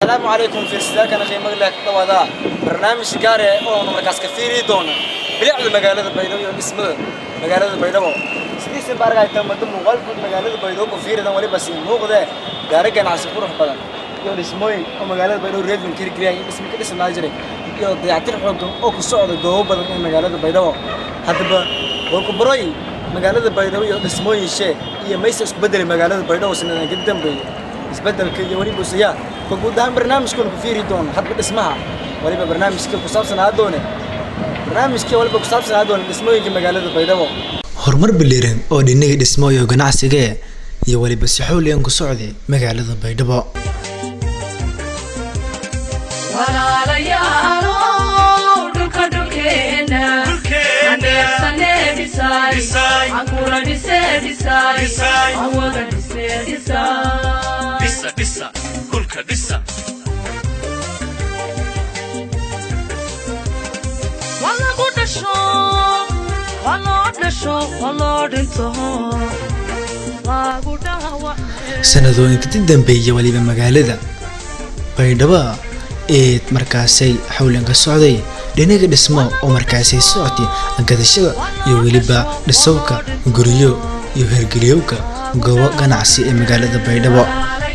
Asalaamu calaykum fiirsadaalkana qiimaha leh, ku dhawaada barnaamij gaar ah oo markaas ka fiiri doona bilicda magaalada Baydhabo iyo dhismada magaalada Baydhabo. Sidiisan ba argayta muddo muuqaal guud magaalada Baydhabo ku fiiridan, waliba sii muuqde gaari ganacsi qurux badan iyo dhismooyin oo magaalada Baydhabo reedman kirgiriyay, dhismo ka dhisnaa jiray iyo dayactir xooggan oo ku socda goobo badan ee magaalada Baydhabo. Haddaba warku baroy magaalada Baydhabo iyo dhismooyin shee iyo maysa isku bedelay magaalada Baydhabo sanadan ka dambeeyay, isbedelka iyo weliba usayaa ka guud ahaan barnaamijkan ku fiiri doono. Hadba dhismaha waliba barnaamijka ku saabsanaa doone, barnaamijkii waliba ku saabsanaa doone dhismooyinka magaalada Baydhabo. Horumar biliran oo dhinaga dhismo iyo ganacsiga iyo weliba si xawliyan ku socday magaalada Baydhabo. Walaalayaalow, dhulka dhulkeena haneebsanee dhisay, cankula dhisee dhisay, awada dhisee dhisay. Dhisa, dhisa dhulka, dhisa. Waa lagu dhasho, waa loo dhasho, waa loo dhinto, lagu dhaawac. Sanadooyinka ka dambeeyay waliba magaalada Baydhabo ee markaasay xawliyan ka socday dhinaga dhismo oo markaasay socotay gadashada iyo weliba dhisowka guryo iyo hirgeliyowka goobo ganacsi ee magaalada Baydhabo.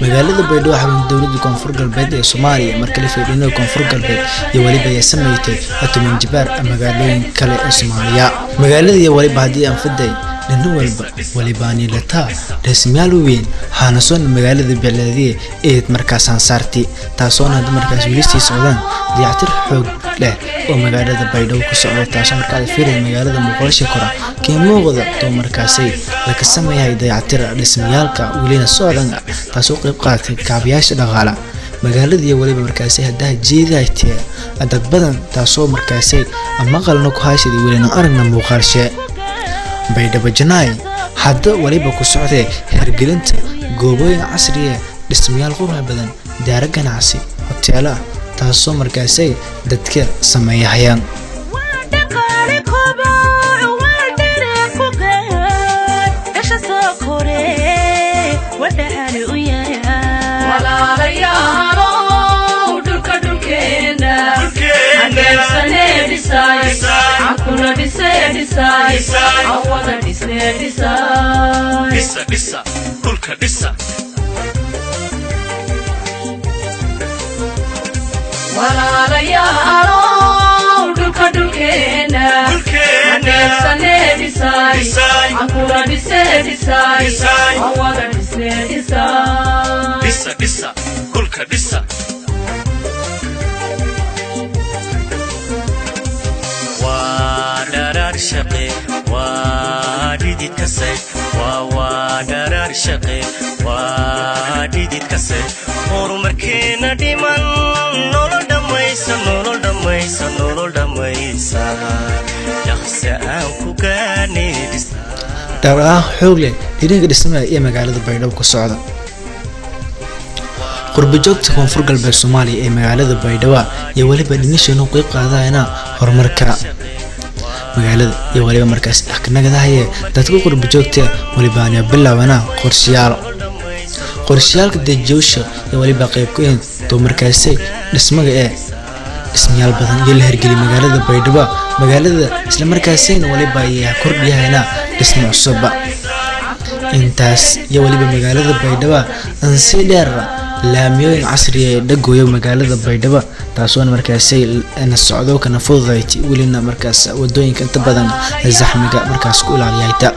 Magaalada Baydhabo, xarunta dowladda Koonfur Galbeed ee Soomaaliya, marka la fiiriyo dhinaca Koonfur Galbeed iyo weliba ay sameeytay 10 jibaar magaalooyin kale ee Soomaaliya. Magaalada iyo weliba haddii aan fiday dhina walba walibaanilataa dhismayaal weyn haanasoona magaalada beleediye eed markaasaan saarti, taasoona hadda markaas weli sii socdaan dayactir xoog leh oo magaalada Baydhabo ku socda, taasoo markaad fiiray magaalada muuqalasha kora kii muuqda oo markaasay laga sameeyahay dayactir dhismayaalka welina socdan, taasoo qayb qaadatay kaabayaasha dhaqaala magaalada. Iyo weliba markaasay haddaha jeedahtee dad badan, taasoo markaasay maqalna ku hayshaday, welina aragna muuqaalshe. Baydhabo Janaay hadda weliba ku socdee hirgelinta goobooyin casriya, dhismayaal qurux badan, daaro ganacsi, hoteelo ah, taasoo markaasay dadka sameeyahayaan. Dhaqaale koboc, waa dhere ku gaar dhasha soo kore, wadhaxali u yahay. Walaalayaalow, dhulka dhulkeena haneebsanee dhisay, cankuna dhisee dhisay, awada dhisee dhisay. Dhisa, dhisa dhulka, dhisa. Walaalayaalow, dhulka dhulkeena haneebsanee dhisay, cankuna dhisee dhisay, awada dhisee dhisay. Dhisa, dhisa dhulka, dhisa. Waa dharaar shaqe, waa dhidid kase, waa dharaar shaqe, waa dhidid kase, horumarkeena dhiman nolol dhammaysa, nolol dhammaysa, nolol dhammaysa, dhaqse aan ku gaadhnay dhisa. Dhaqdhaqaaq xoog leh dhinaga dhismaha iyo magaalada Baydhabo ku socda. Qurbajoogta Koonfur Galbeed Soomaaliya ee magaalada Baydhabo iyo weliba dhinisheenu qeyb qaadayna horumarka magaalada iyo weliba markaas nagadahaye. Dadka qurbajoogta welibaana bilaabana qorshayaal, qorshayaalka dejiyowsha iyo weliba qeyb ku yihiin doo markaasay dhismaga ee dhismayaal badan iyo la hirgeliyay magaalada Baydhabo magaalada, isla markaasayna waliba ay kordhiyahayna dhismo cusub. Intaas iyo weliba magaalada Baydhabo aan sii dheer laamiyooyin casriya ee dhagooyo magaalada Baydhabo, taasoona markaasay na socdo kana fududayti, welina markaas wadooyinka inta badan zaxmiga markaas ku ilaaliyayta,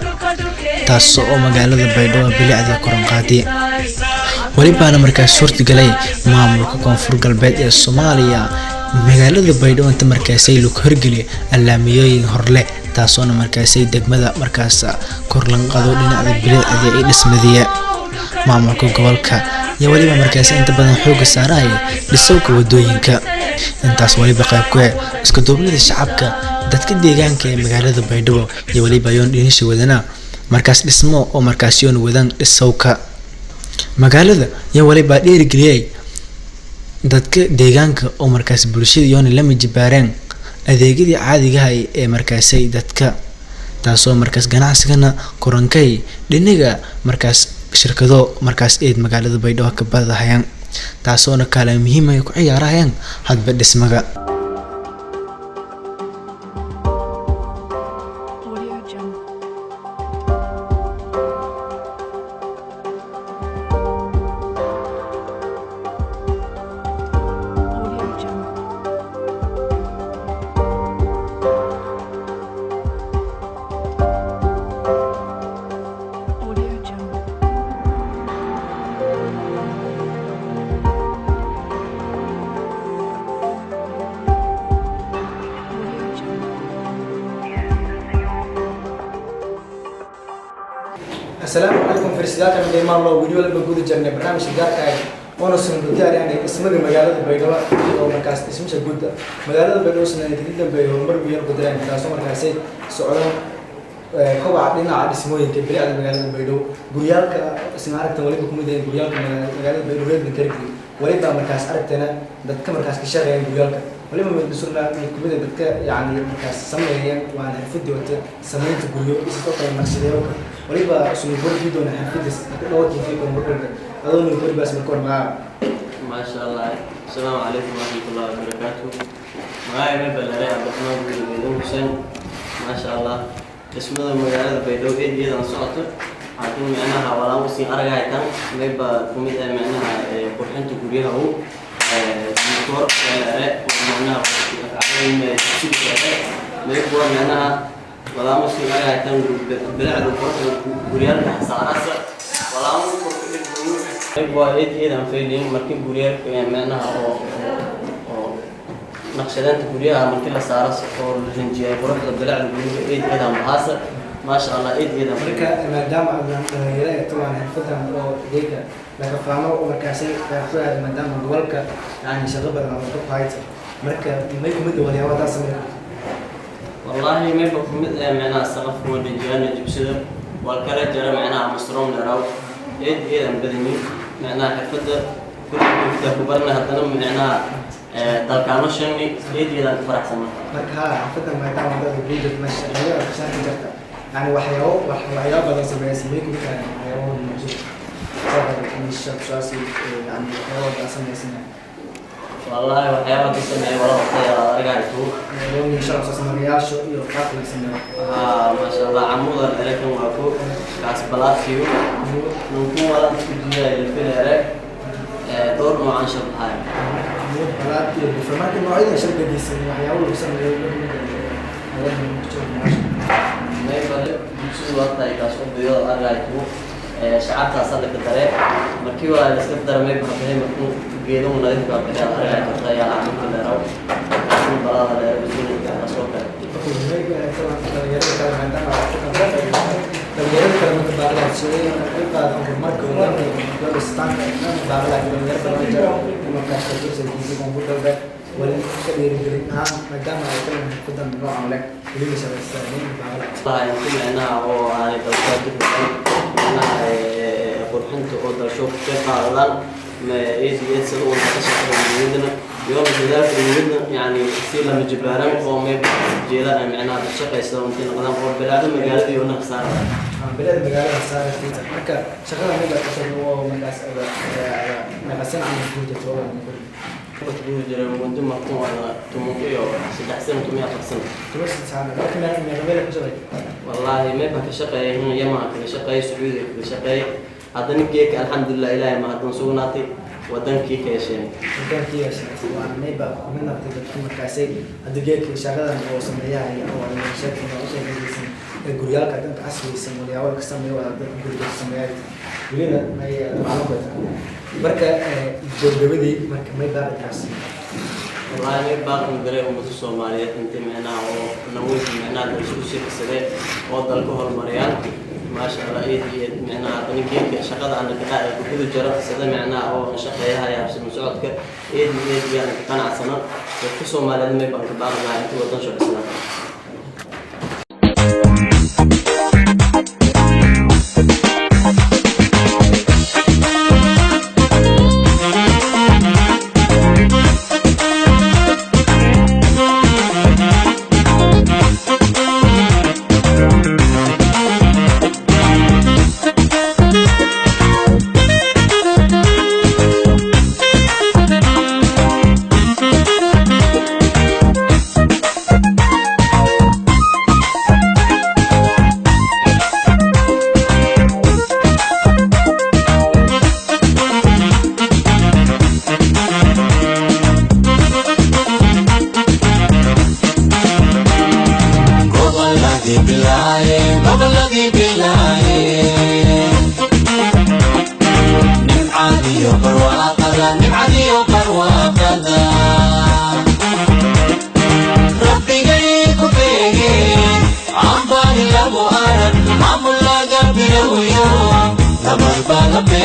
taas oo magaalada Baydhabo bilicdii koran qaadiy. Welibaana markaas suurtagalay maamulka Koonfur Galbeed ee Soomaaliya magaalada Baydhabo inta markaasay lagu horgeliyay laamiyooyin horleh, taasoona markaasay degmada markaas kor lanqado dhinacda bilicda iyo dhismadiya. Maamulka gobolka iyo weliba markaasi inta badan xooga saaraya dhisowka wadooyinka. Intaas weliba qayb ku eh isku duubnida shacabka, dadka deegaanka ee magaalada Baydhabo iyo weliba yoon dhinisha wadana markaas dhismo oo markaas yoon wadan dhisowka magaalada, iyo weliba dhiirigeliyay dadka deegaanka oo markaas bulshada yoona la mijibaareen adeegyadii caadigaha ee markaasay dadka, taasoo markaas ganacsigana korankay dhinaga markaas shirkado markaas eed magaalada Baydhabo ka badahayaan. taasoona kaalin muhiim ay ku ciyaarayaan hadba dhismaga. Audio Jungle. Audio Jungle. Audio Jungle. Audio Jungle. Asalaamu calaykum firsiyaalkan qiimaha loo weli walba guda jirnay barnaamijka gaarka ah oona sunbutaari aanay dhismada magaalada Baydhabo oo markaas dhismasha guud magaalada Baydhabo sanadkii ugu dambeeyay horumar weyn ku dareen, taasoo markaasi socdaan kobaca dhinaca dhismooyinka bilicda magaalada Baydhabo. Guryaalka isna aragtan waliba kumid yihiin guryaalka magaalada Baydhabo reer Bantargi waliba markaas aragtana dadka markaas ka shaqeeyaan guryaalka waliba mid kumid ah dadka yacni markaas sameeyeen waana xirfadii wata samaynta guryo iyo sidoo kale naqshadeeyowka waliba sunu bordi doona xirfadiis marka dhowr TV koonfur adoo nu borbaas marka hore magaca. ما شاء الله. السلام عليكم ورحمة الله وبركاته. Magacay ma balaaray Cabdiraxmaan Guuli Baydow Xuseen. Maasha Allah, dhismada magaalada Baydhabo eed iyadan socoto, laakiin micnaha walaan usii aragaytan mayba kumid ah micnaha qurxinta guryaha u dikoor ere micnaha mayba micnaha walaan usii aragaytan bilicda quruxda guryaalka xasaarasa walaan waa eed eedan fayliin markii guryaalka micnaha oo naqshadeynta guryaha markii la saaro oo la rinjiyay quruxda bilicda guriga eed eedan bahaasa. Maasha Allah, eed eedan. Marka maadaama aad dhalinyaro eegto waan xirfadan oo deega laga faano oo markaasi qaybtooda maadaama gobolka yani shaqo badan oo ku hayta, marka may kumid ah waxyaabaha sameeya? Wallaahi mayba kumid ah micnaha saqafka waa rinjiyaana jibsada waa kala jara micnaha masroom dheeraw eed eedan badanyi micnaha xirfadda kulli ku barna haddana micnaha dalkaano sheegnay eed eedan ku faraxsana. Marka ha xirfadan maadaama dad guud meesha dhalinyaro ka shaqeyn jirta yani waxyaabo badan sameeya may kumid tahay waxyaabo muujin yani waxyaabo badan sameeysan? Wallaahi waxyaaba ka sameeya wala hortay argaytu. Sameeyaasho iyo qaabka la sameeyo. Haa, maasha Allah, camuda dherekan waa ku kaas balaadkiyo nunkun wala isku jiyaa ilfileere dhowr noocan shabahay. Camuud, balaad iyo bufa. Marka noocyada shargadiisa waxyaabo lagu sameeyo maybale bulshadu waa tahay kaas oo biyada argaytu shacabtaas hadda ka dare markii waa la iska dare may baxay markuu geedo nadiif baa baxay argaytu tayaa camuudka dheeraw kaasna balaada dheer usuulka soo kale. Dhalinyarada kale marka baaqlaad ka qayb qaadan horumarka wadanka istaanka baaqlaad dhalinyaro badan jira markaas ka koonfur galbeed wali ka dhiirigelin ahaan maadaama ay tahay xirfadan noocan leh weliba shaqaysaneen baaqlaad. Inta micnaha oo aanay dalka dib micnaha qurxinta oo dalsho ka qayb qaadaan eed iyo eed sida wada ka shaqeeya muhiimadana yoona dadaalka muhiimadna yani si lama jibaaran oo may jeedaan micnaha dad shaqaysa intay noqdaan oo bilaacda magaalada iyo na khasaara. Bilada magaalada saaraysa. Marka shaqada mid ka shaqo oo markaas naqasan ama guud oo Wuxuu jiray muddo markuu waa 13 sano, 14 sano. 16 sano. Marka meel ku shaqeey? Wallaahi meel baan ka shaqeeyay, Yaman kaga shaqeeyay, Sacuudiga kaga shaqeeyay, haddana geeka alxamdulilah Ilaahay mahadsan sugnaatay wadankii ka yeesheen. Wadankii yeesheen waa mayba kumid noqotay dadka markaasay hadda geedka shaqadan oo sameeyahay oo sheegtay oo sheegaysan ee guryaalka dhanka casriyeysan walyaabo ka sameeyo waa dadka guriga sameeyay welina may macluum bay tahay. Marka gabagabadii marka may baaqitaas? Wallaahi may baaqan daray ummadda Soomaaliyeed intii micnaha oo naweyd micnaha dalsho u shirkisadee oo dalka horumariyaan. Maasha Allah, eed iyo eed micnaha haddana geedka shaqada aan ka ku guda jaro sida micnaha oo shaqeeyaha habsami socodka eed iyo eed iyo aan ka qanacsano dadka Soomaaliyeed may baan ka baaqan lahaa intii wadan shaqaysanaa.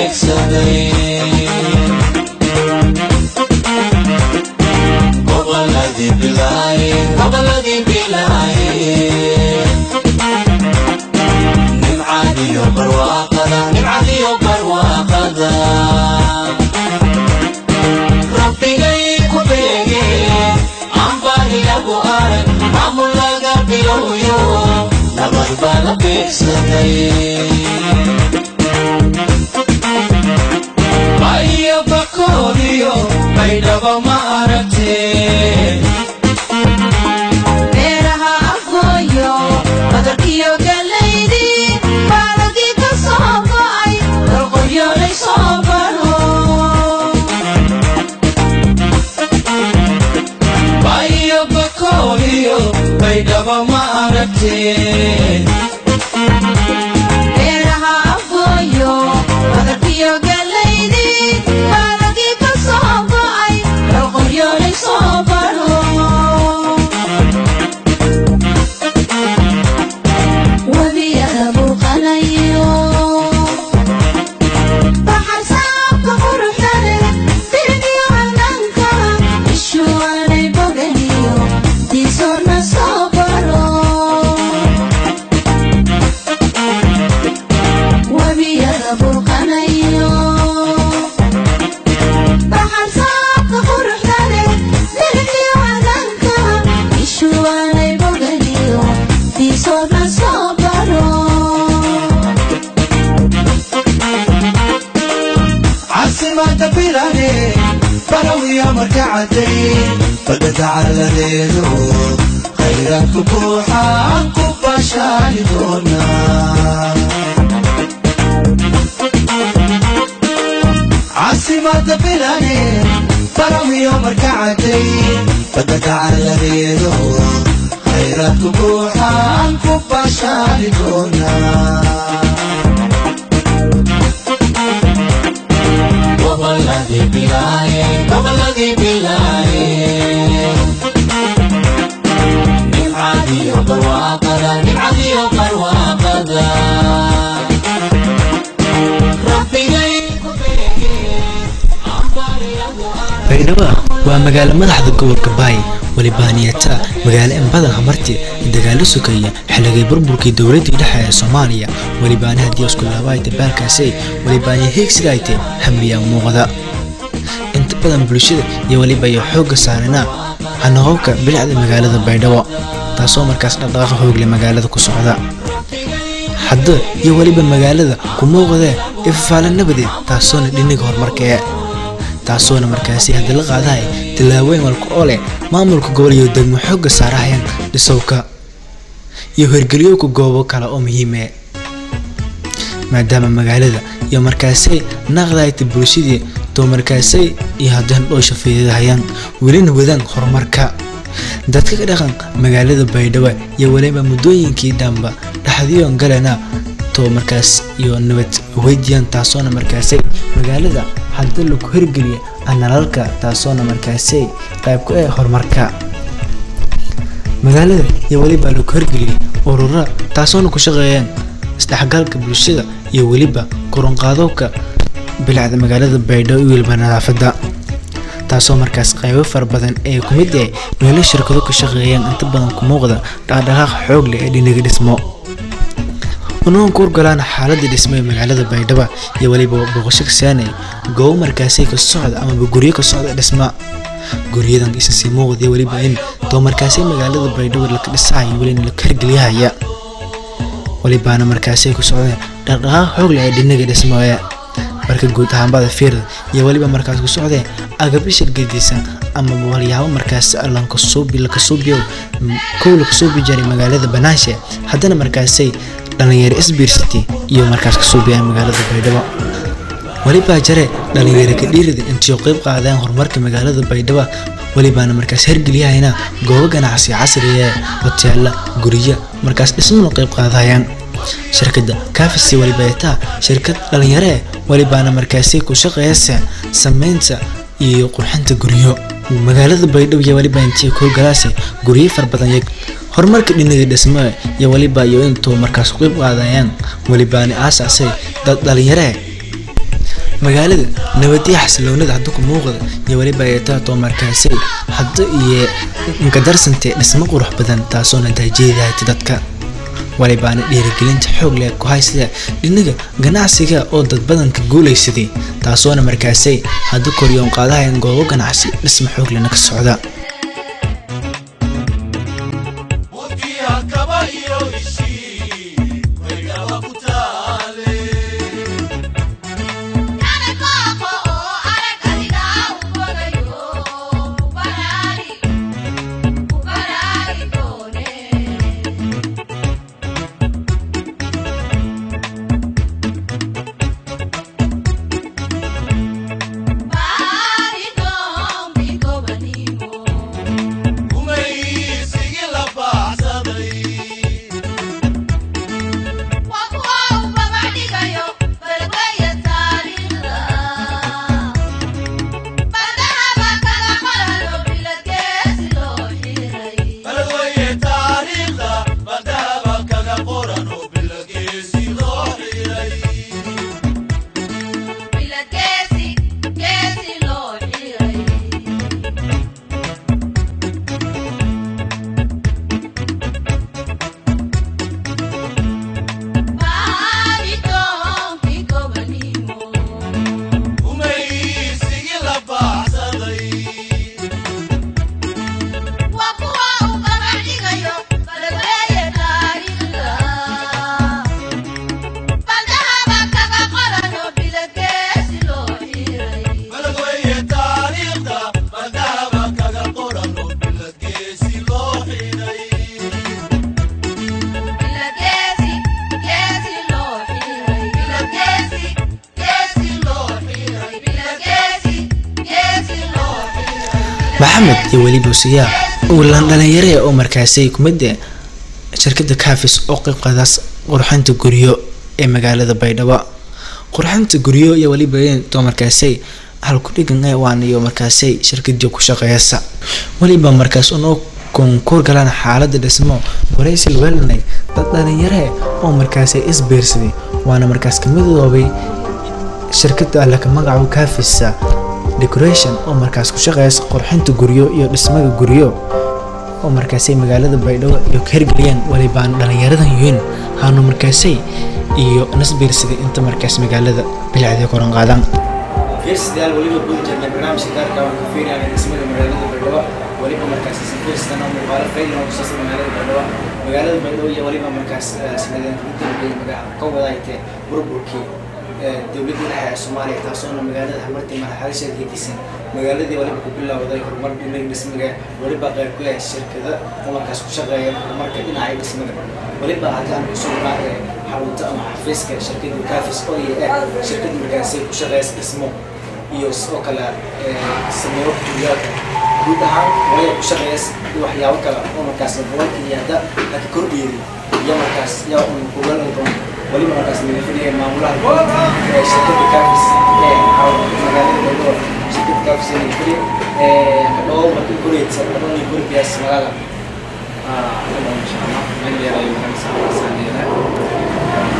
beegsaday. Gobolladii bilaaye, gobolladii bilaaye, nimcadiyo barwaaqada, nimcadiyo barwaaqada rabbigay ku beege, aan lagu arag, maamul laga bilowyo, nabad baa la beegsaday. Bayo bakoodiyo Baydhabo ma aragtee? Beeraha Afgooyo, badarkiyo galaydii, baalagii ka soo go'ay, dalqoryolay soo baro. Bayo bakoodiyo Baydhabo ma aragtee? Beeraha Afgooyo, badarkiyo galaydii, baalagii ka soo go'ay, dalqoryolay soo baro. Webiyada burqanayo, baxar saabka quruxda leh, dirbiyo calanka, ishu aanay boganiyo, diisoorna soo baro. Webiyada burqanayo, baxar saabka quruxda leh, dirbiyo calanka, ishu aanay boganiyo, diisoorna soo baro. Caasimada bilane, barawiya marka caday, badda dacaladeedu khayraadku buuxaan ku bashaari doonaa. Caasimada bilane, barawiya marka caday, badda dacaladeedu khayraadku buuxaan ku bashaari doonaa. Gobolladii bilaaye, gobolladii bilaaye, nimcadiyo barwaaqada, nimcadiyo barwaaqada rabbigay ku beege, aan bari lagu arag. Baydhabo waa magaalo madaxda gobolka Baay, welibaaniyata magaalo in badan hamarti dagaalo sokaya xilligii burburkii dowladii dhexe ee Soomaaliya. Welibaani haddii isku laabayta baalkaasi welibaani hiigsigaayte hamiyaa muuqda inta badan bulshada iyo weliba iyo xoogga saarana hanaqowka bilicda magaalada Baydhabo, taasoo markaas dhaqdhaqaaq xoog leh magaalada ku socda hadda iyo weliba magaalada ku muuqdee ifafaale nabadeed, taasoona dhiniga horumarka ee taasoona markaasi hadda la qaadahay tallaabooyin walka oo leh maamulka gobol iyo degmo xoogga saarahayaan dhisowka iyo hirgeliyowka goobo kale oo muhiim eh, maadaama magaalada iyo markaasay naqdayta bulshadii too markaasay iyo haddana dhoosha fiidahayaan welina wadaan horumarka dadka ka dhaqan magaalada Baydhabo iyo weliba muddooyinkii dhanba dhexdiyoon galena too markaas iyo nabad weydiyan, taasoona markaasay magaalada hadda lagu hirgeliya nalalka, taasoona markaasay qayb ku ah horumarka magaalada iyo weliba lagu hirgeliyay urura taasoona ku shaqeeyeen isdhexgalka bulshada iyo weliba koronqaadowka bilicda magaalada Baydhabo iyo weliba nadaafadda, taasoo markaas qaybo fara badan ee ku mid ah meelo shirkado ka shaqeeyaan inta badan ku muuqda dhaqdhaqaaq xoog leh ee dhinaga dhismo. Unoon ku urgalaan xaaladda dhismo ee magaalada Baydhabo iyo weliba booqasho ka saanay goobo markaasi ka socda amaba guryo ka socda dhisma guryadan isa sii muuqda iyo weliba in too markaasi magaalada Baydhabo laka dhisayo welina la hirgeliyahaya, welibaana markaasi ku socda dhaqdhaqaaq xoog leh ee dhinaga dhismo ee marka guud ahaanbada fiirda iyo weliba markaas ku socdee agabyo shirgadisan ama walyaabo markaas lankasuubi lakasuubiyo kow lakasuubi jiray magaalada banaanshe, haddana markaasay dhalinyaro isbiirsatay iyo markaas kasuubiyaan magaalada Baydhabo. Welibaa jare dhalinyaro ka dhiirida intii qayb qaadeen horumarka magaalada Baydhabo, welibaana markaas hirgeliyahayna goobo ganacsi casri ee hoteela, guryo markaas dhismana qayb qaadayaan. Shirkadda Kafisi weliba ay taa shirkad dhalinyaro eh, welibaana markaasi ku shaqeysa sameynta iyo qurxinta guryo magaalada Baydhabo iyo weliba intii ku galaasay guryo fara badan iyo horumarka dhinaca dhismo iyo weliba iyo intuu markaas ku qayb qaadayaan, welibaana aasaasay dad dhalinyaro eh. Magaalada nabadiya xasiloonida hadda ku muuqda iyo weliba ay taatoo markaasay hadda iyo nkadarsantee dhismo qurux badan, taasoona daajeedahayta dadka. Walibaana dhiirigelinta xoog leh ku haysada dhinaga ganacsiga oo dad badanka guulaysaday, taasoona markaasay hadda koryoon qaadahayan goobo ganacsi dhismo xoog lehna ka socda. Maxamed iyo weliba Usiyaa uu lan dhalinyare oo markaasay kumid shirkadda Cafis oo qayb qaadaas qurxinta guryo ee magaalada Baydhabo. Qurxinta guryo iyo weliba to markaasay hal ku dhigan waan iyo markaasay shirkadii ku shaqeysa. Weliba markaas unoo konkuur galaan xaaladda dhismo waraysi weelanay dad dhalinyare oo markaasay isbiirsaday, waana markaas ka midoobay shirkadda laka magaco Cafisa Decoration oo markaas ku shaqeysa qurxinta guryo iyo dhismaga guryo oo markaasay magaalada Baydhabo iyo ka hirgeliyeen. Walibaan dhalinyaradan yihiin haanu markaasay iyo nasbiirsaday inta markaas magaalada bilicdii koran qaadaan. Fiirsidayaal, weliba guda jirnay barnaamijka gaarka ah oo ka fiiriyaan dhismada magaalada Baydhabo. Weliba markaas fiirsidana muuqaalo fayl oo kusaabsan magaalada Baydhabo. Magaalada Baydhabo iyo weliba markaas sanadeen ugu dambeeyay magaca ka wadaaytee burburkii dowladda dhexe ee Soomaaliya, taasoona magaalada hamartii marxalad gedisan. Magaaladii waliba ku bilowday horumar dhinaca dhismaga, waliba qayb ku ah shirkada oo markaas ku shaqeeya horumarka dhinaca dhismaga. Waliba haddaan ku sugnaa ee xarunta ama xafiiska shirkadda Cafis oo iyo ah shirkad markaasi ku shaqeysa dhismo iyo sidoo kale sameeyo guryaalka guud ahaan walaya ku shaqeysa iyo waxyaabo kale oo markaas gobolka iyo hadda laka kordhiyay iyo markaas yaa un kugal doon. Waliba markaas naga fadhiyay maamulaha ee shirkadda Cafis ee magaalada Baydhabo. Shirkadda Cafis ee naga fadhiyay hadhow markii guriyeysa hadhow ni gurigaas magaalada. Insha Allah meel yeelayo maxamed saan yeelaa.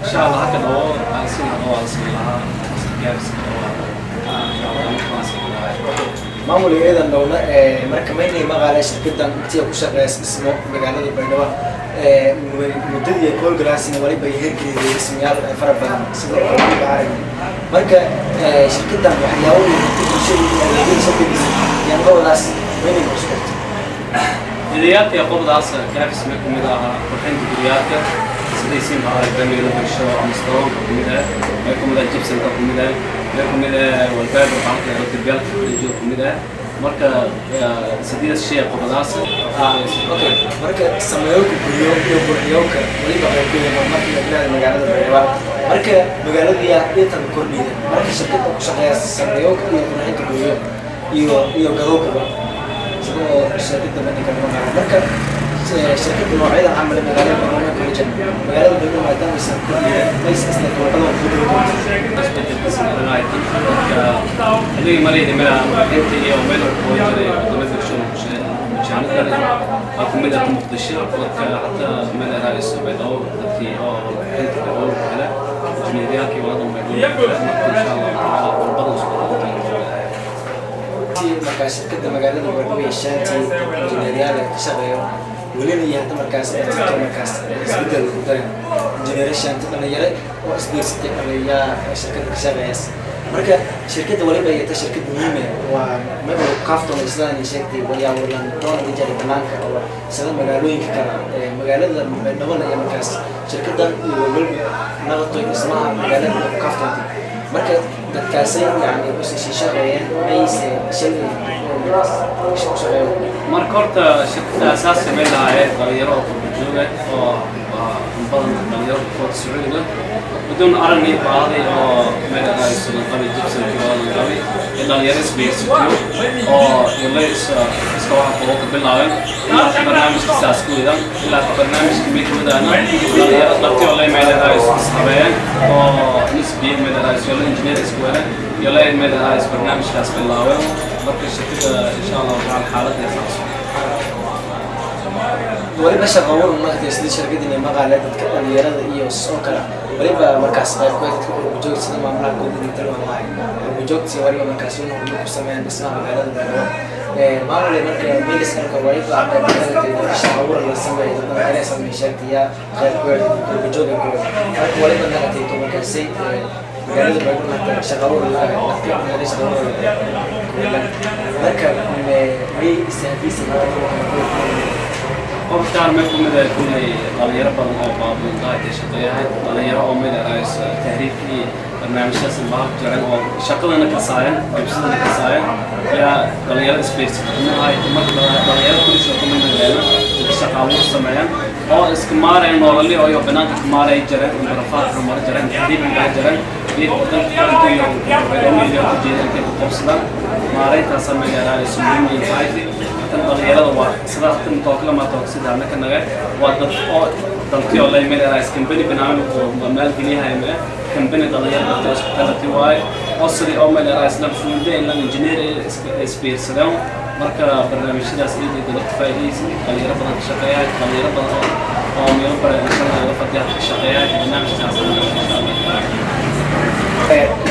Insha Allah halkan oo aan sin oo aan sin lahaa gaabis oo aan sin lahaa. Maamul eedan dhowna marka maynay maqaale shirkadan intii ku shaqeysa dhismo magaalada Baydhabo muddadii ay howlgalaasina waliba ay hirgeliyay dhismayaal fara badan sida oo waliba aragnay. Marka shirkadan waxyaabo bulshada iyo adeegyada soo dejisay yaan labadaas maynay ku socotay. Idayaadka qobdaas Kaafis ma kamid ahaa qurxinta guryaadka siday siin aragtay magaalada bulsho ama stoonka kamid ah, may kamid ah gypsumka kamid ah, may kamid ah wallpaper baalka derbiyaalka ku kamid ah. Marka sideed shay qobdaas. Okay, marka sameeyowka guryo iyo qurxiyowka waliba qayb ku yihiin horumarka iyo bilicda magaalada Baydhabo. Marka magaaladii intan kordhiyay, marka shirkadda ku shaqeeya sameeyowka iyo qurxinta guryo iyo gadowkaba sida oo shirkadda badinka magaalo. Marka shirkadda noocyada camal magaalada Baydhabo kala jira magaalada Baydhabo maadaama aysan kordhiyay maysa isla toobada ku dhow. Isbedelkiisa marka xilligii marayda meel qurxinta iyo meel oo jiray wadamada bulshada jaanadar waa kumid ah Muqdisho. Marka hata meel raayis Baydhabo dadkii oo warbixinta Baydhabo kale injineeryaalkii wada Baydhabo. Marka insha Allah tacaala walbada isku markaas shirkadda magaalada Baydhabo iyo shantii injineeryaal ka shaqeeyo welina iyo hadda markaas dadka markaas isbedel ku dareen injineer shanti dhalinyaro oo isbiirsatay ayaa shirkadda ka shaqeeyas. Marka shirkadda waliba iyo ta shirkad muhiim ah waa maba kaaftoon islaan sheegtay walyaa warlan doona jari banaanka oo sida magaalooyinka kale ee magaalada Baydhabo iyo markaas shirkaddan iyo waliba naqdo dhismaha magaalada kaaftoontay. Marka dadkaasay yani usii shaqeeyeen ayse shalay shaqeeyeen. Marka horta shirkadda asaasi may lahaayeen dhalinyaro oo qurba jooga oo badan, dhalinyaro kood Sacuudiga بدون aragnay baaday oo meel raayis qabay jibsankii waa la qabay in dhalinyaro isbiirsatiyo oo yalla iska waxa qabo ka bilaabeen ilaa barnaamijka saas ku weydaan ilaa barnaamijka mid wadaana dhalinyaro dhabti oo lay meel raayis ishabeeyeen oo nisbiye meel raayis yalla injineer isku welaan yalla meel raayis barnaamijkaas bilaabeen. Marka shirkadda insha Allah tacaala xaaladda saas. Waliba shaqo abuur noqotay sidii shirkadii maqaale dadka dhalinyarada iyo oo kale waliba markaas qayb ku dadka qurba joogta sida maamulaha guud inay tilmaamahay qurba joogta waliba markaas inuu horumar ku sameeyaan dhismaha magaalada Baydhabo maamule. Marka milis marka waliba qayb ka noqotay dadka shaqo abuur la sameeyo dad dhalinyaro sameeyay sheegtaya qayb ku qurba jooga ku. Marka waliba noqotay to markaasi magaalada Baydhabo hadda shaqo abuur la dadka dhalinyarada shaqo abuur marka may istaafiisa. Qofkaan may kumid ah kulley dhalinyaro badan oo baabuundahay shaqeeyahay, dhalinyaro oo meel raayis tahriibkii barnaamijyaas baab jaran oo shaqadana ka saayan jibsadana ka saayan yaa dhalinyaro isbiirsatay. Marka dhalinyaro kulli shaqo ma leena shaqa abuur sameeyaan oo iska maareen nololi oo iyo banaanka ka maaray jireen, barafaadka mara jireen, tahriib baa jireen iyo wadanka inta iyo Baydhabo ku jeedaan intay ku qabsadaan maareyntaas meel raayis muhiim tahay. Tan dhalinyarada waa sida tan tookla ma took sida annaka naga waa dad oo dalkii oo lay meel raayis company barnaamij oo maalgeliyahay ma company dhalinyaro dadka hospitality waaye oo sidii oo meel raayis la fuude in la engineer isbiirsadaan. Marka barnaamijyadaas iyada dadka faa'iidaysan dhalinyaro badan ka shaqeeya, dhalinyaro badan oo meelo bare insha Allah laga fadhiya ka shaqeeya barnaamijkaas insha Allah.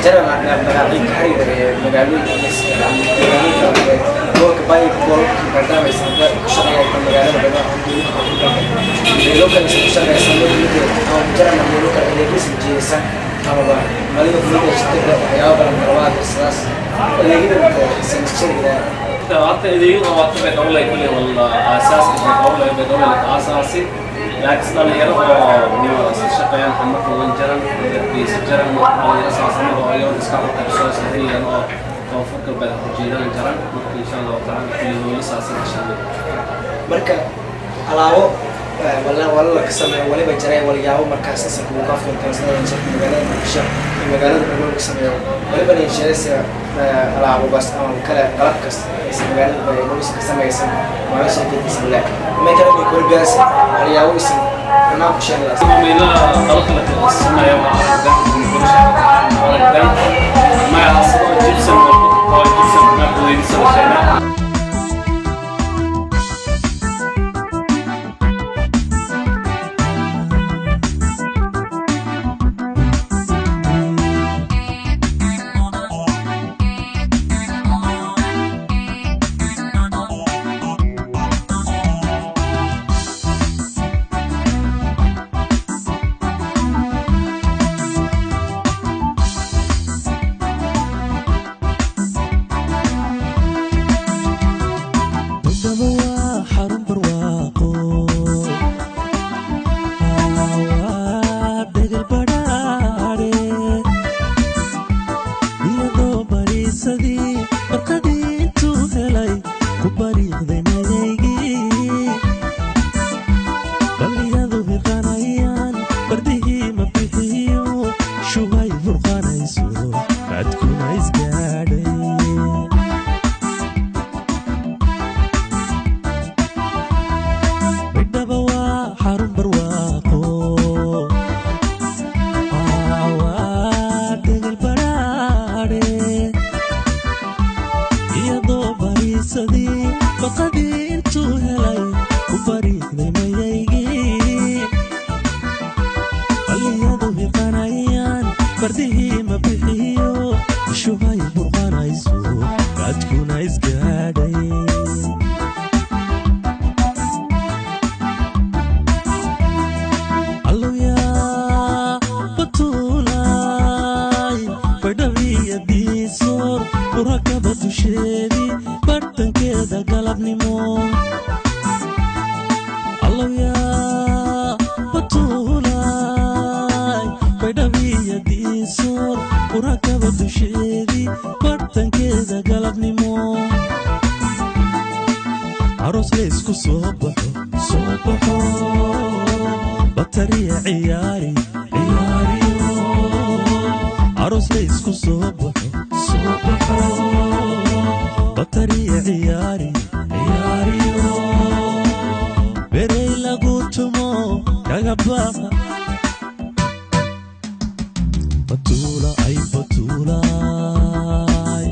Jaran dhaqdhaqaaqyo ka xiriira magaalooyinka magaalooyinka gobolka Baay, gobolka maadaama aysan ku shaqeeyaan magaalada Baydhabo meelo kale aysan ku shaqeysan mid ama jaran meelo kale adeegyada jeesan amaba maliga kumid shirkadda waxyaabo badan marwaad sidaas adeegyada sanadshirida. Horta adeegyada waa ta Baydhabo lay kulli wala aasaaska Baydhabo lay Baydhabo la aasaasi, laakiin dhalinyaro oo nimo isla shaqeeyaan marka lan jaran biisa jaran dhalinyaro saasamada oo iyago iska qabsoo isla xiriiran oo Koonfur Galbeed ku jeedaan jaran. Marka insha Allah tacaala kulli hoola saasan ka shaqeeya. Marka alaabo wala wala la ka sameeyo waliba jiray walyaabo markaas isa kugu kaaftoontaan sida shirka magaalada Muqdisho iyo magaalada Baydhabo ka sameeyo waliba sheegaysa alaabo bas ama kale qalab kasta aysan magaalada Baydhabo ka samaysan waa shirkadiisa le ma kale ni korbiyaas walyaabo isin anaa ku sheegaysa. Meelaha qalabka la sameeyo waa aragdan aragdan ma asoo jibsan oo jibsan ma quudinsan sheena. Aroos laysku soo baxo, soo baxo, batariya ciyaari ciyaariyo. Aroos laysku soo baxo, soo baxo, batariya ciyaari ciyaariyo. Berey lagu tumo kagabaha batuula ay batuulaay.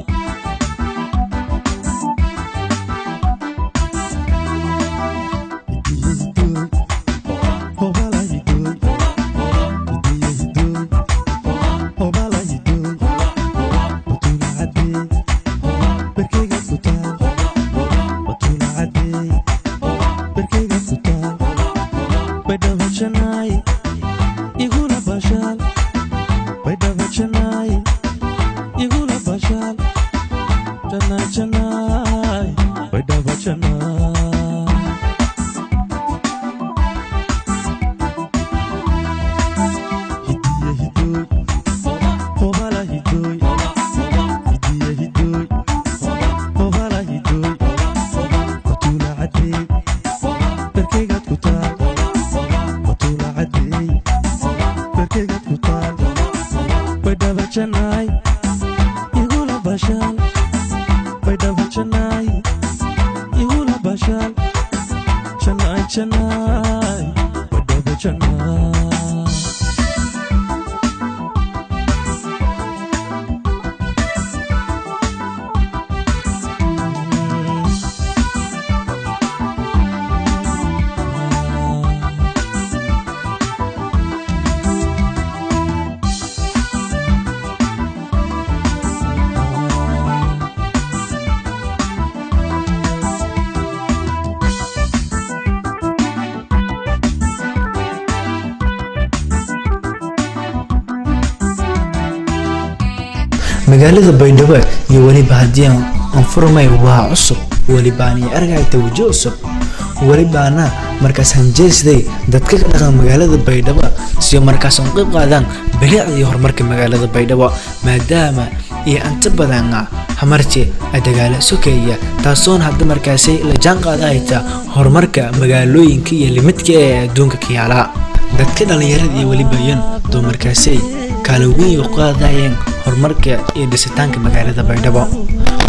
Magaalada Baydhabo iyo weliba haddii aan furmay waa cusub, welibaana iyo argayta waji cusub, welibaana markaas hanjeesday dadka ka dhaqan magaalada Baydhabo siyo markaas aan qayb qaadaan bilicda iyo horumarka magaalada Baydhabo, maadaama iyo inta badan hamarti dagaala sokeeya, taasoona hadda markaasi la jaan qaadahayta horumarka magaalooyinka iyo limidka ee adduunka ka yaala. Dadka dhalinyarada iyo weliba yan doo markaasi kaalin weyn u qaadayeen horumarka iyo dhisitaanka magaalada Baydhabo.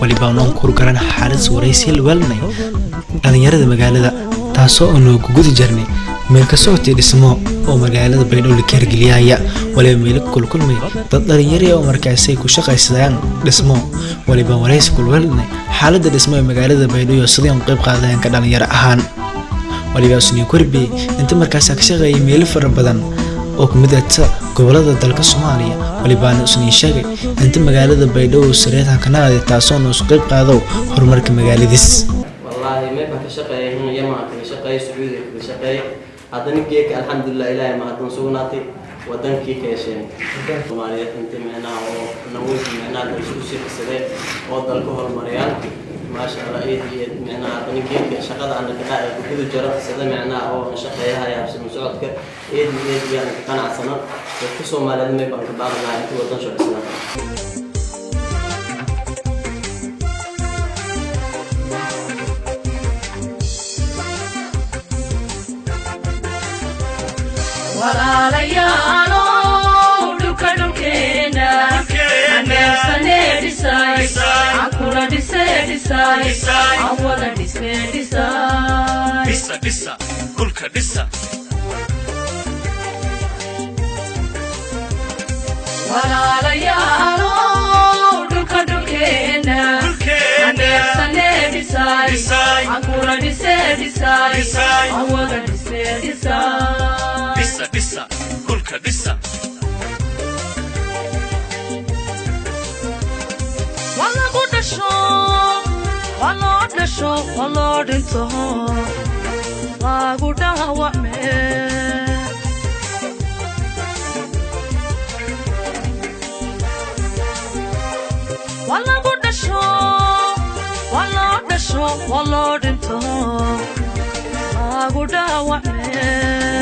Waliba noon kurgaran xaalis waraysi welnay dhalinyarada magaalada, taasoo aanu ku guda jirnay meel ka socotay dhismo oo magaalada Baydhabo la hirgeliyaya. Waliba meel kulkulmay dad dhalinyaro oo markaasi ku shaqaysadaan dhismo, waliba waraysi kulwelnay xaaladda dhismo ee magaalada Baydhabo iyo sidii aan qayb qaadayeen ka dhalinyaro ahaan. Waliba Sunni Korbi inta markaas ka shaqeeyay meelo fara badan oo ku mid ah gobolada dalka Soomaaliya, walibaana Sunni sheegay inta magaalada Baydhabo sareedhan ka naqday, taasoo noo qayb qaado horumarka magaaladiis. Wallaahi meelbaan ka shaqeeyay, Yaman kaga shaqeeyay, Sacuudiga kaga shaqeeyay, haddana geeka alxamdulilah Ilaahay mahadsan sugnaatay wadankii ka hesheen Soomaaliyeed intii micnaha oo naweynka micnaha dalka usii xisadeen oo dalka horumariyaan, maasha Allah. Eed iyo micnaha haddana geedka shaqada aan ka ku guda jiro sida micnaha oo aan shaqeeyahay habsami socodka eed iyo eed iyo aan ka qanacsano. Dadka Soomaaliyeed meel baan ka baaqi lahaa intii wadan soo dhisnaa. Walaalayaalow, dhulka dhulkeena aneersanee dhisay, aan kula dhisee dhisay, aan wada dhisee dhisay. Dhisa dhisa dhulka dhisa. Walaalayaalow, dhulka dhulkeena aneersanee dhisay, aan kula dhisee dhisay, aan wada dhisee dhisay. Dhisa dhisa dhulka dhisa. Waa lagu dhasho, waa loo dhasho, waa loo dhinto, lagu dhaawacme. Waa lagu dhasho, waa loo dhasho, waa loo dhinto, lagu dhaawacme.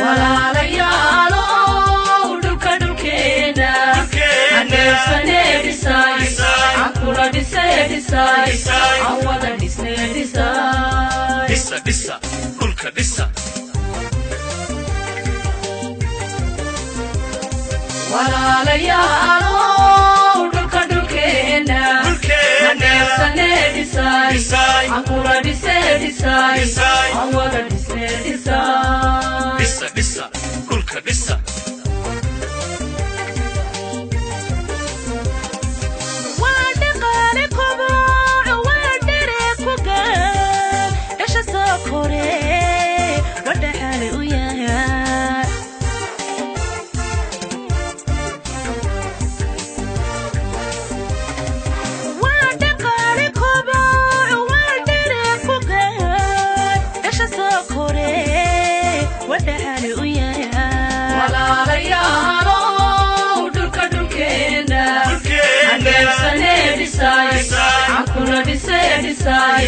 Walaalayaalow, dhulka dhulkeena aneersanee dhisay, aan kula dhisee dhisay, aan wada dhisnee dhisay. Dhisa dhisa. Walaalayaalow dhulka dhulkeena haneebsanee dhisay, hankula dhisee dhisay, hawada dhisee dhisay. Dhisa, dhisa dhulka dhisa. Waa dhaqaale koboc, waa dhere ku gaar dhasha soo kore, waa dhaxale u yahay. Waa dhaqaale koboc, waa dhere ku gaar dhasha soo kore, waa dhaxale u yahay. Walaalayaalow dhulka dhulkeena haneebsanee dhisay, hankula dhisee dhisay,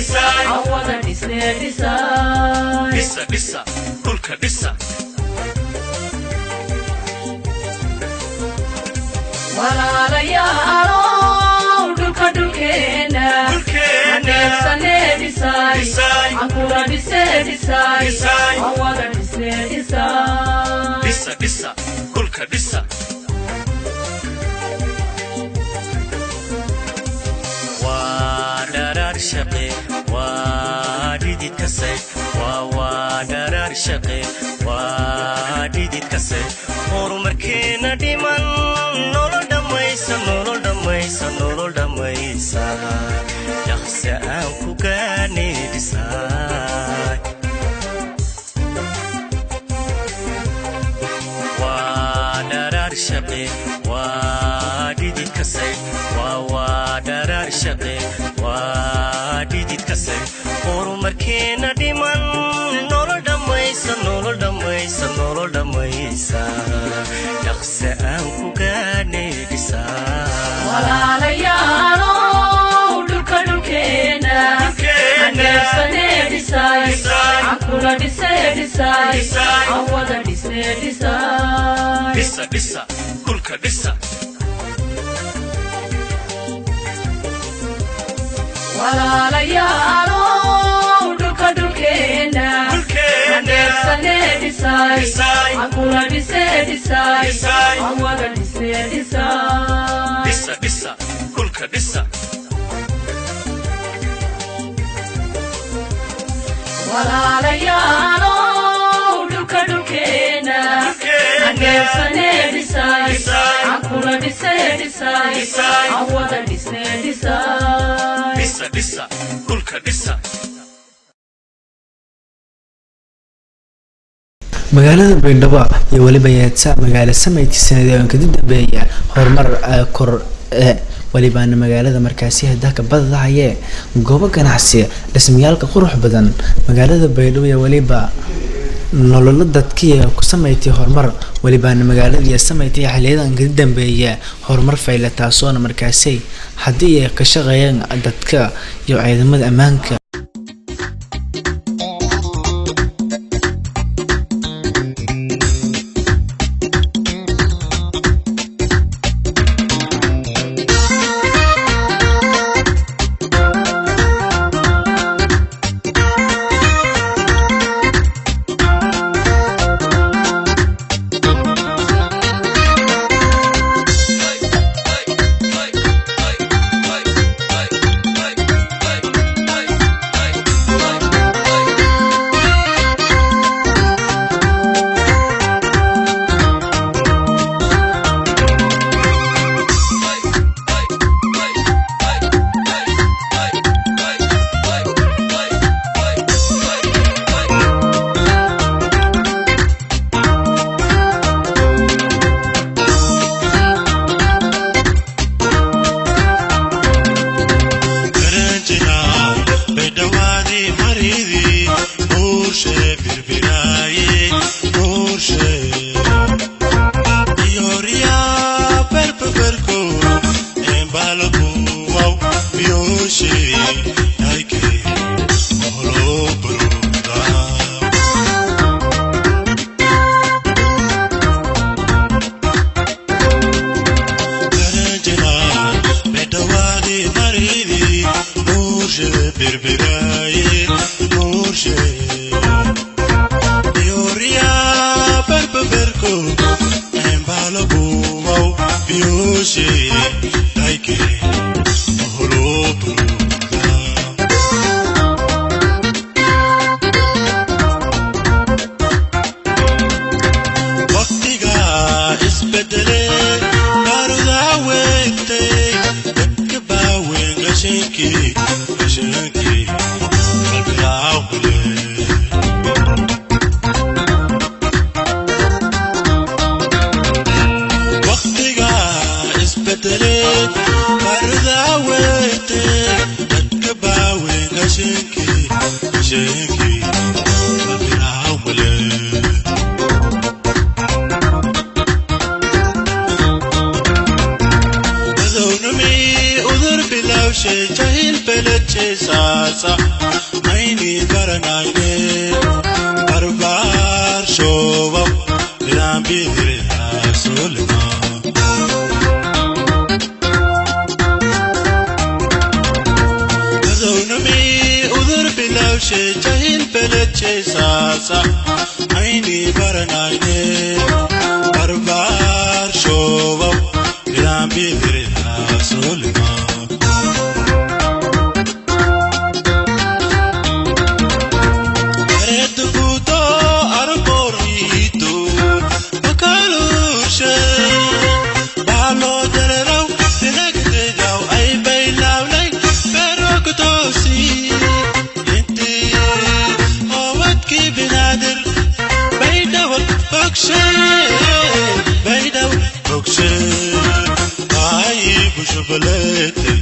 hawada dhisee dhisay. Dhisa, dhisa dhulka dhisa. Walaalayaalow dhulka dhulkeena haneebsanee dhisay, hankula dhisee dhisay, hawada dhisee dhisay. Dhisa, dhisa dhulka dhisa. Waa dharaar shaqe, waa dhidid kase, waa dharaar shaqe, waa dhidid kase, horumarkeena dhiman nolol dhammaysa, nolol dhammaysa, nolol dhammaysa, dhaqse aan ku gaanay dhisaay. Waa dharaar shaqe, waa dhidid kase, waa dharaar shaqe, waa dhidid kase, horumarkeena dhiman nolol dhammaysa, nolol dhammaysa, nolol dhammaysa, dhaqse aan ku gaanay dhisaay. Walaalayaalow dhulka dhulkeena haneebsanee dhisay, hankula dhisee dhisay, hawada dhisee dhisay. Dhisa, dhisa dhulka dhisa. Walaalayaalow dhulka dhulkeena haneebsanee dhisay, hankula dhisee dhisay, hawada dhisee dhisay. Dhisa, dhisa dhulka dhisa. Walaalayaalow dhulka dhulkeena haneebsanee dhisay, hankula dhisee dhisay, hawada dhisee dhisay. Dhisa, dhisa dhulka dhisa. Magaalada Baydhabo iyo weliba yeedsa magaalo sameydkii sanadeegan kadib dambeeya horumar kor welibaana magaalada markaasi hadda ka badahayee goobo ganacsi, dhismayaalka qurux badan. Magaalada Baydhabo iyo weliba nololo dadkiya ku sameeytay horumar, welibaana magaaladii sameeytay xiliyadan ka dambeeya horumar fayla, taasoona markaasi haddii ay ka shaqeeyaan dadka iyo ciidamada ammaanka. Biyoshe taike horobu. Waqtiga isbedele baruda weegtay dadka baaweyn qashinkii qashinkii qalbilaawle. Waqtiga isbedele baruda weegtay dadka baaweyn qashinkii qashinkii qalbilaawle. Madowna udur bilowshay jahil beledjaysaasa mayni baranayne barbaar shoobab bilaambidirihasolima. Madowna udur bilowshay jahil beledjaysaasa mayni baranayne barbaar shoobab bilaambidirihasolima. Eredugudo arborito bakalushe balo dereraw dinagdedaw ay baylawnay berogdosi inti owadki binadir baydhaw bogshe baydhaw bogshe ay bushubalete.